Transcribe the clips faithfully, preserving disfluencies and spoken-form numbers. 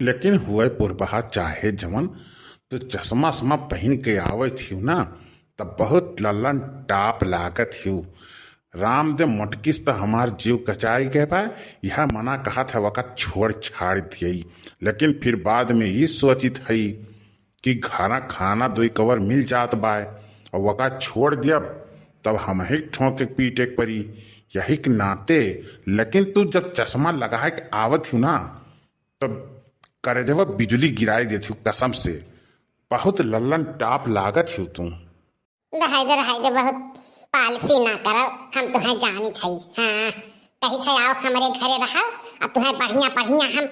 लेकिन हुए पुरबहा चाहे जवन, तो चश्मा उश्मा पहिन के आवत हिउ ना, तब बहुत लल्लन टाप लागत हिउ। रामदेव मोटकिस त हमार जीव कचाई गए बा, यह मना कहत है वका छोड़ छाड़ दियई, लेकिन फिर बाद में ई सोचित हई कि घरा खाना दुई कवर मिल जात बाय और वका छोड़ दियब, तब हमही ठोके पीटे के परी, यही के नाते। लेकिन तू जब चश्मा लगाए के आवत हिउ ना, तब करेजवा बिजुली गिराई देत हिउ कसम से। बहुत लल्लन टाप लागत हिउ तू। रहाई दे, रहाई दे, बहुत पालसी ना करो, हम तुहें जानित हई। हाँ, कहित है आओ हमरे घरे रहो, अब तुहें बढ़िया बढ़िया हम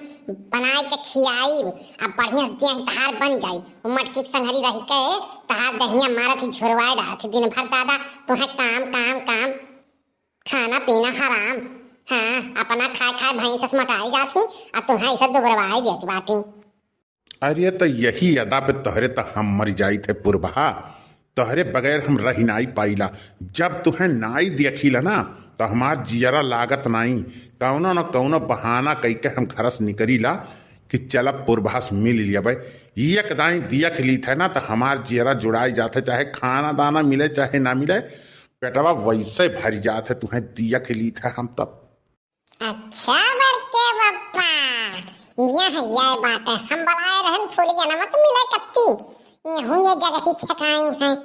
बनाए के खियाई, अब बढ़िया देह तहार बन जाई। वो मटकी के संगरी रही के तहार दहिया मारत ही, झुरवाए डालत ही दिन भर दादा, तुहें काम काम काम, खाना पीना हराम। हाँ, अपना खाए खाए भैंस से मोटाई जात ही, आ तुहें ऐसे दुबरवाए देत बाटी। अरे त यही अदा पे तोहरे त हम मर जाइत है पुरबहा, तोहरे बगैर हम रही नाई पाइला। जब तुहें नाई देखिला ना, तो हमार जियरा लागत नाई। कौनो न कौनो बहाना कई के हम घर से निकरीला कि चल अब पुरबहा से मिल लिया भाई। एक दाई देख लीत है ना, तो हमार जियरा जुड़ाई जात है, चाहे खाना दाना मिले चाहे ना मिले, पेटवा वैसे भर जात है। तुहें देख लीत है हम तब। अच्छा बड़के बप्पा, यह यह बात है, हम बुलाए रहन फूलगेनवा के मिले कत्ती, यहूँ ये जगह ही छकाई हैं,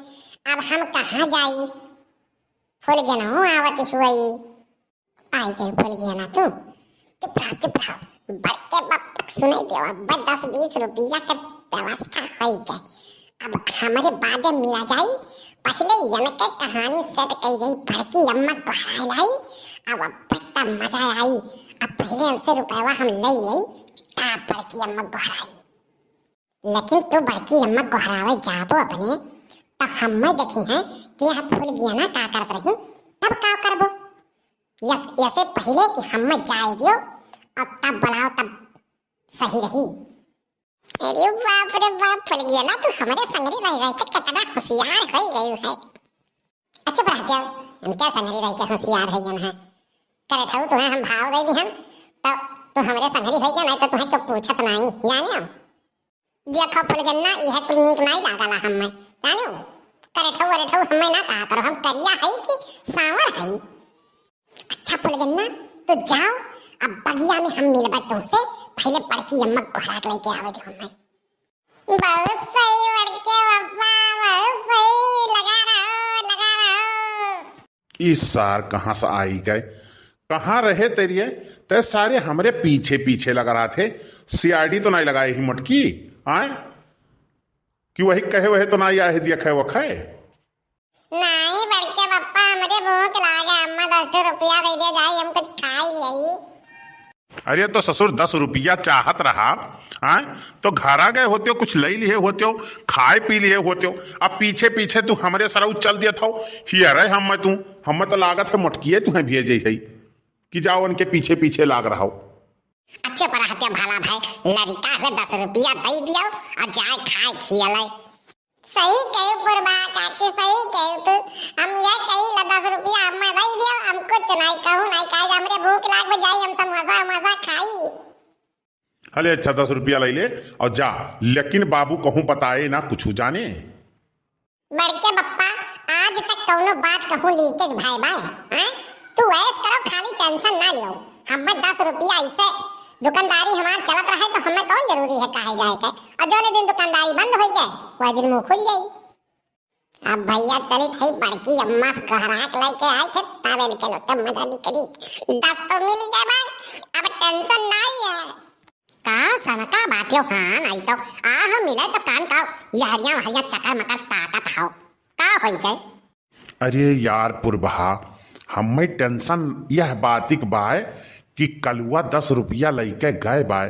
अब हम कहाँ जाई? फूलगेनवा आवत हुई। आई गई फूलगेना तू। चुप रहो, चुप रहो, बड़के बप्पा के सुनाई देवा, बस दस बीस रुपया के व्यवस्था होई गए। अब हमरे बादे मिला जाई, पहिले यनके कहानी सेट कई गई, बड़की अम्मा गोहराए लाई, अब अब तब मजा आई। अब पहिले उनसे रुपयवा हम ले आई, तब बड़की अम्मा गोहराई। लेकिन तू बड़की अम्मा गोहरावे जाबो अपने, तो हम्मे देखी हैं कि यह फूलगेना का करत रही, तब का करबो? या, ऐसे पहिले कि हम्मे जाए दियो और तब बुलाओ, तब सही रही। अरे बाप रे बाप, फूलगेना, तू हमरे संगरी रह रह के कितना होशियार हो गई है। अच्छा बड़ा देव, हम क्या संगरी रह के होशियार है जन है? करे ठऊ तुहें हम भाव दे दिहन, तो तू हमरे संगरी हो गया, नहीं तो तुहें क्यों पूछत नहीं, जाने हो? देखो फूलगेना, यह कुल नीक नहीं लागला हमें, जाने हो? करे ठऊ, अरे ठऊ, हमें ना कहा करो, हम करिया है कि सांवर है? अच्छा फूलगेना, तो जाओ, अब बगिया में हम मिलबे तुमसे, पहिले बड़की अम्मा गोहरा के लेके आवे दे हमें। बहुत सही बड़के बप्पा, बहुत सही, लगा रहो, लगा रहो। ई सार कहाँ से आई गए, कहाँ रहे तेरिये? ते सारे हमरे पीछे पीछे लगा रहा थे, सीआईडी तो नहीं लगाए ही मोटकी, आए कि वही कहे वहे तो नहीं आए दिया खे वो खे। नाहीं बड़के बप्पा, हमरे भूख लागे, अम्मा दस ठो रुपया दे दे जाई, हम कुछ खाई लेई। अरे तो ससुर दस रुपया चाहत रहा, हाँ, तो घरा गए होते हो, कुछ लई लिहे होते हो, खाए पी लिहे होते हो। अब पीछे पीछे तू हमरे सरऊ चल दिया था, हियरे हम मैं तू, हम तो लागत है मोटकिए तुहें भेजे है कि जाओ उनके पीछे पीछे लाग रहा हो। अच्छे पर हत्या भला भाई, लड़का है दस रुपया दे दियो और जाए खाए खियले। सही कहे पुरबा काकी, सही कहे तू। हम ये कही ला दस रुपया हमें दे दियो, हम कुछ नहीं कहूँ नहीं कहे, हमरे भूख लाग में जाई, हम समोसा वमोसा खाई। हले अच्छा दस रुपया ले ले और जा, लेकिन बाबू कहूँ बताए ना कुछ जाने। बड़के बप्पा, आज तक कौनो बात कहूँ लीकेज भाई बा, हैं? तू ऐस करो, खाली टेंशन ना लियो। हमें दस रुपया ऐसे दुकानदारी हमार चलत रहे तो हमें कौन जरूरी है कहे जाए के? और जौने दिन दुकानदारी बंद होई गए, वह दिन मुंह खुल जाई। अब भैया चलित है बड़की अम्मा से गोहरा के लेके आए थे, तब इनके लोग के मजा निकली। दस तो मिल गए भाई, अब टेंशन नहीं है। का सनका बाटियो, हाँ, नहीं तो आ हम मिले तो कान का यहरिया वहरिया चकर मकर ताकत हो, का होई गए? अरे यार पुरबहा, हमें टेंशन यह बातिक बाय कि कलुआ दस रुपया लइके गए बाय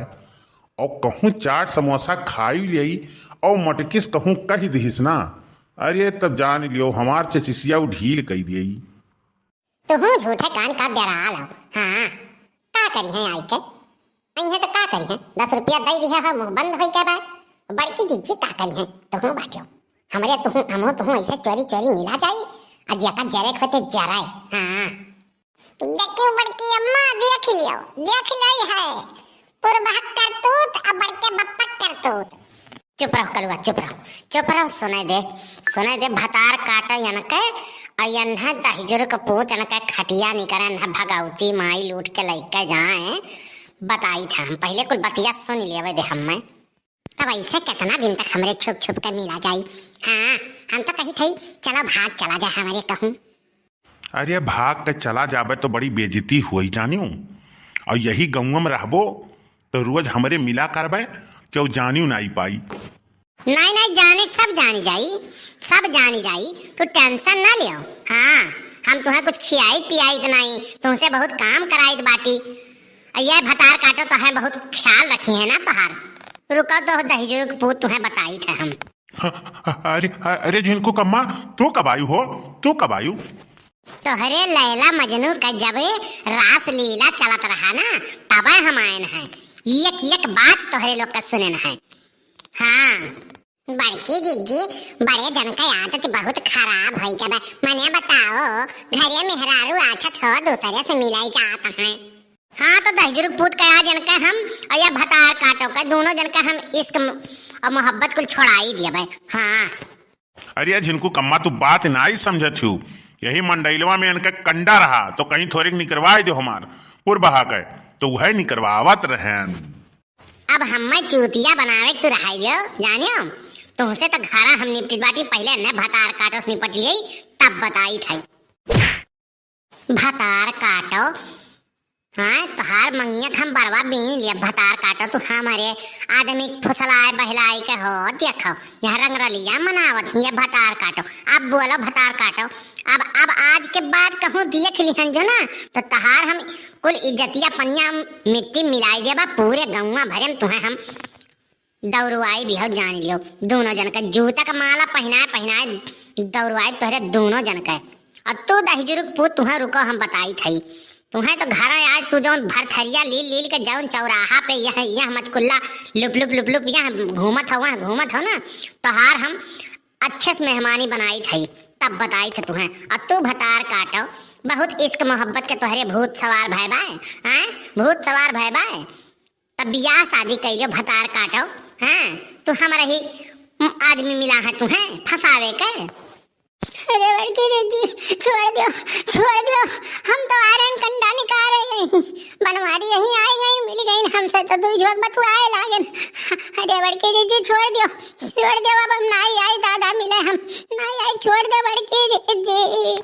और कहूँ चाट समोसा खाई लेई और मटकिस कहूँ कह दिहिस ना, अरे तब जान लियो हमार चचिसिया उ ढील कई देई। तुहूँ झूठे कान का डरा लो। हाँ, का करी है आई के? आई है तो का करी है? दस रुपया दे दिया है, मुंह बंद होई के बा। बड़की जिज्जी का करी है? तुहूँ बाटियो। हमरे तुहूँ, हमहूँ तुहूँ ऐसे चोरी चोरी मिला जाई, आ जेका जरे के होते जराए। हाँ। देखियो बड़की अम्मा, देख लियो, देख लियो है। पुरबा करतूत, अब बड़के चुप रहो कलुआ, चुप रहो, चुप रहो, सुने दे, सुने दे, भतार काटो यनके, और यन्हे दहिजुर के पूत यनके खटिया निकरे, यन्हे भगवती माई लूट के लइके जाए, बताई था हम, पहिले कुल बतिया सुन लेवे दे हम्मे। तब ऐसे कितना दिन तक हमरे छुप छुप के मिला जाई? हाँ, हम तो कही थई, चलो भाग चला जाए हमरे कहूँ। अरे भाग के चला जाबे तो बड़ी बेइज्जती होई जानियो, और यही गौवा में रहबो तो रोज हमरे मिला करबे, केहू जानियो नाई पाई। नाई, नाई, जाने के सब जानी जाई, सब जानी जाई, तू tension ना लियो। हाँ, हम तुहें कुछ खियाइत पियाइत नाई, तुमसे बहुत काम कराइत बाटी। और ये भतार काटो तो हम बहुत ख्याल रखी है ना तोहार। रुको तो दहिजुर के पूत तुहें बताइत है हम। अरे, अरे झिनकू कम्मा, तू कब आयु हो, तू कब आयु? तोहरे लैला मजनू का जब रास लीला चलत रहा ना, तबे हम आयन हैं। एक एक बात तोहरे लोग का सुनन है। हाँ। बड़की जिज्जी, बड़े जन के आदत बहुत खराब होई गबे। मने बताओ, घरे मेहरारू आछत हो, दूसरे से मिलाई जात हैं। हाँ, तो दहिजुर के पूत के आ जन के हम, और या भतार काटो के, दोनों जन के हम इश्क म-, और मोहब्बत कुल छोड़ाई दिए भाई। हाँ। अरे झिनकू कम्मा, तू बात नाई समझत हूँ। यही मंडैलवा में इनका कंडा रहा, तो कहीं थोड़े निकरवाए दो हमार पुर बहा के, तो वह निकरवावत रहन। अब हम्मे चूतिया बनावे के तू रहाई दियो, जानियो? तुमसे तो घरा हम निपटित बाटी, पहिले न भतार काटो से निपट लिये, तब बताई थाई। भतार काटो, हाँ, तोहार मंगिया के हम बरवा बीन लिया, भतार काटो, तू हमरे आदमी के फुसलाए बहलाए के हो, देखो, यहाँ रंगरलिया मनावत ही, ये भतार काटो। अब बोलो भतार काटो, अब, अब आज के बाद कहूँ देख लिहन जो ना, तो तोहार हम कुल इज्जतिया पनिया मिट्टी मिलाई देबा, पूरे गौवा भरे में तुहें हम दौड़वाई भी हो, जान लियो, दोनों जन के जूता का माला पहिनाए, पहिनाए दौड़वाई तोहरे दोनों जन के। और तू दहिजुर के पूत, तुहें रुको, हम बताई थई। तुहें तो घर आज तू जौन भरथरिया लील, लील के जौन चौराहा पे यह, यह मचकुल्ला लुप, लुप, लुप, लुप यह घूमत हो, वह घूमत हो ना, तोहार हम अच्छे से मेहमानी बनाई थई, तब बताई थे तुहें। और तू भतार काटो, बहुत इश्क मोहब्बत के तोहरे भूत सवार भय बाय, हैं? भूत सवार भय बाय। तब बियाह शादी कइलो भतार काटो, हाँ, तू हमरा ही आदमी मिला है तुहें फंसावे के। अरे बड़की दीदी, छोड़ दियो, छोड़ दियो, हम तो आरन कंडा निकाल रहे हैं, बनवारी यहीं आई गई, मिल गई, हमसे तो दुई झोंक बतुआए लागन। अरे बड़की दीदी, छोड़ दियो, छोड़ दियो, अब हम नाई आई दादा मिले, हम नाई आई, छोड़ दे बड़की दीदी।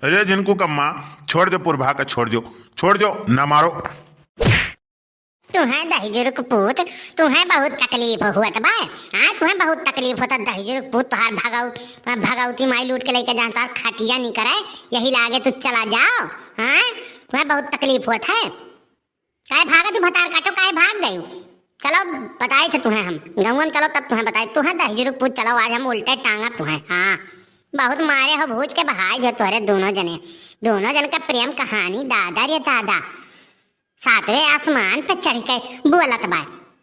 अरे झिनकू कम्मा, छोड़ दो पुरभा का, छोड़ दो, छोड़ दो, ना मारो। तुहें दहिजुर के पूत, तुहें बहुत तकलीफ होत बा, हाँ, तुहें बहुत तकलीफ होत दहिजुर के पूत, तोहार भगौ-, भगौती माई लूट के लइके जान, तोहार खटिया निकरे, यही लागे तू चला जाओ, हाँ, तुहें बहुत तकलीफ होत है। काहे भागत तू भतार काटो, काहे भाग गयू? चलो बताई थे तुहें हम, गौवा में चलो तब तुहें बताई, तुहें दहिजुर के पूत चलो, आज हम उल्टे टांगा तुहें, हाँ, बहुत मारे हो भूज के बहाई दे तोहरे दोनों जने, दोनों जन का प्रेम कहानी दादा रे दादा। सातवें आसमान पे चढ़ के बोलत बा,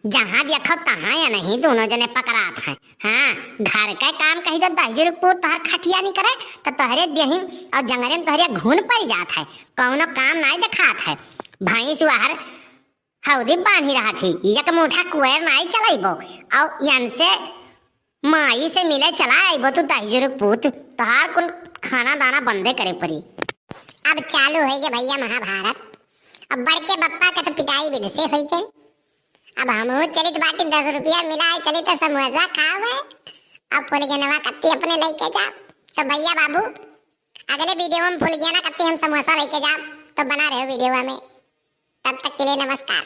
जहाँ देखो तहाँ या नहीं दोनों जने पकड़ात हैं। हाँ, घर का काम कही तो दहिजुर के पूत तोहर खटिया निकरे, तो तोहरे देही और जंगरे में तोहरे घुन पड़ जात है, कौनो काम नाई देखात है। भैंस बाहर हौदी बांधी रहत ही, एक मुठा कुएर नाई चलइबो, और यन से माई से मिले चला आइबो तू दहिजुर के पूत, तोहार कुल खाना दाना बंदे करे पड़ी। अब चालू होई गे भैया महाभारत। अब बड़के बप्पा के तो पिटाई विध से होई गे। अब हमहू चलित बाटी, दस रुपया मिला है, चलित समोसा खावे। अब फुलगेनवा कत्ती अपने लेके जा। तो भैया बाबू, अगले वीडियो में फुलगेना कत्ती हम समोसा लेके जा, तो बना रहे वीडियो में। तब तक के लिए नमस्कार।